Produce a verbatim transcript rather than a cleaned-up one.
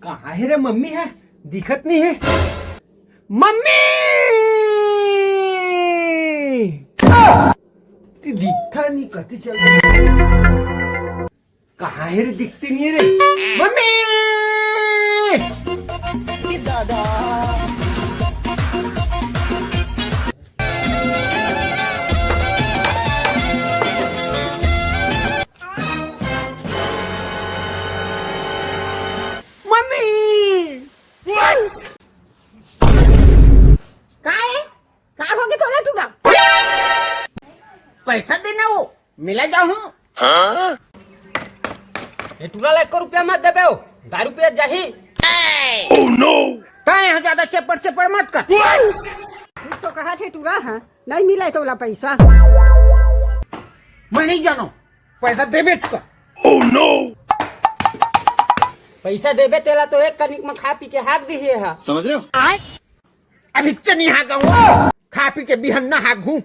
कहाँ हे रे मम्मी हे? दिखत नहीं हे। मम्मी! दिखता नहीं, कति चल। कहाँ हे रे? दिखती नहीं हे रे। मम्मी! मम्मी! का हे? का होगे तोला टूरा? पैसा देना वो, मिला जाहूं। ये टूरा ला एको रुपया मत देबे हो, दारू पियत जाही। Oh no! तैं यहाँ ज्यादा चेपड़ चेपड़ मत कर। कुछ तो कहा थे टूरा, हाँ, नहीं मिला तोला पैसा। मैं नहीं जानो, पैसा देबे कर। Oh no! पैसा देबे तेला तो एक कनिक में खा पी के हाग दिए हा। समझ रहे हो? अभी चनी हाग हूँ, खा पी के बिहन्ना हाग हूँ।